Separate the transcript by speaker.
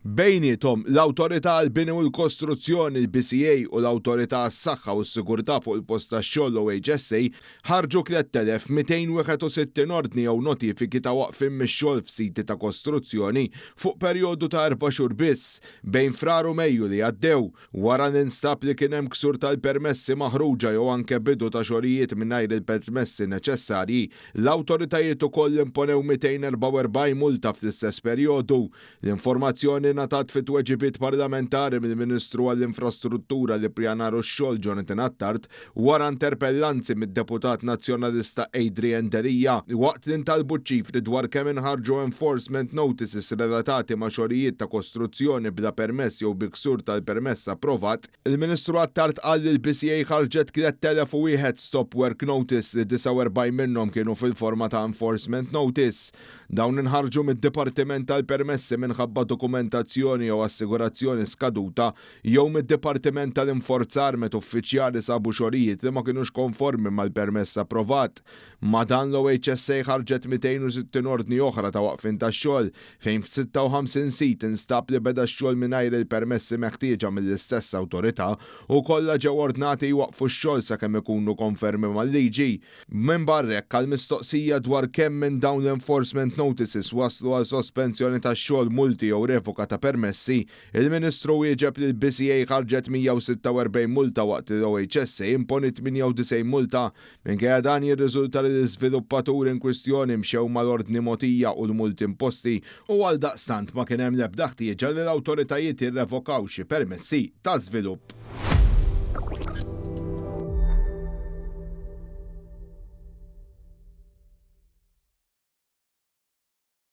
Speaker 1: Bejniethom, l-Awtorità għall-Bini u l-Kostruzzjoni, il-BCA, u l-Awtorità għas-Saħħa u s-Sigurtà fuq il-Post tax-Xogħol, l-OHSA, ħarġu 3,261 ordni jew notifiki ta' waqfien mix-xogħol f'siti ta' kostruzzjoni fuq perjodu ta' erba' xhur biss, bejn Frar u Mejju li għaddew, wara li nstab li kien hemm ksur tal-permessi maħruġa jew anke bidu ta' xogħlijiet mingħajr il-permessi neċessarji. L-awtoritajiet ukoll imponew 244 multa fl-istess perjodu. L-informazzjoni ngħatat fi tweġibiet parlamentari mill-Ministru għall-Infrastruttura, l-Ippjanar u x-Xogħol Jonathan Attard wara interpellanzi mid-Deputat Nazzjonalista Adrian Delia waqt li ntalbu ċ-ċifri dwar kemm inħarġu enforcement notices relatati ma' xogħlijiet ta' kostruzzjoni bla permess jew bi ksur tal-permess approvat. Il-Ministru Attard qal li l-BCA ħarġet 3,001 stop work notice li 49 minnhom kienu fil-forma ta' enforcement notice. Dawn inħarġu mid-Dipartiment tal-Permessi minħabba dokumentazzjoni jew assigurazzjoni skaduta jew mid-Dipartiment tal-Inforzar meta uffiċjali sabu xogħlijiet li ma kinux konformi mal-permess approvat. Ma' dan, l-OHSA ħarġet 260 ordni oħra ta' waqfien tax-xogħol fejn f'56 sit instab li beda x-xogħol mingħajr il-permessi meħtieġa mill-istess awtorità u kollha ġew ordnati jwaqqfu x-xogħol sakemm ikunu konformi mal-liġi. Minbarra hekk, għal mistoqsija dwar kemm minn dawn l-enforcement notices waslu għal sospensjoni tax-xogħol, multi jew revoka ta' permessi, il-Ministru wieġeb li l-BCA ħarġet 146 multa waqt li l-OHSA imponiet 98 multa. Minkejja dan, jirriżulta li l-iżviluppaturi in kwistjoni mxew mal-ordni mogħtija u l-multi imposti u għaldaqstant ma kien hemm l-ebda ħtieġa li l-awtoritajiet jirrevokaw xi permessi ta' żvilupp.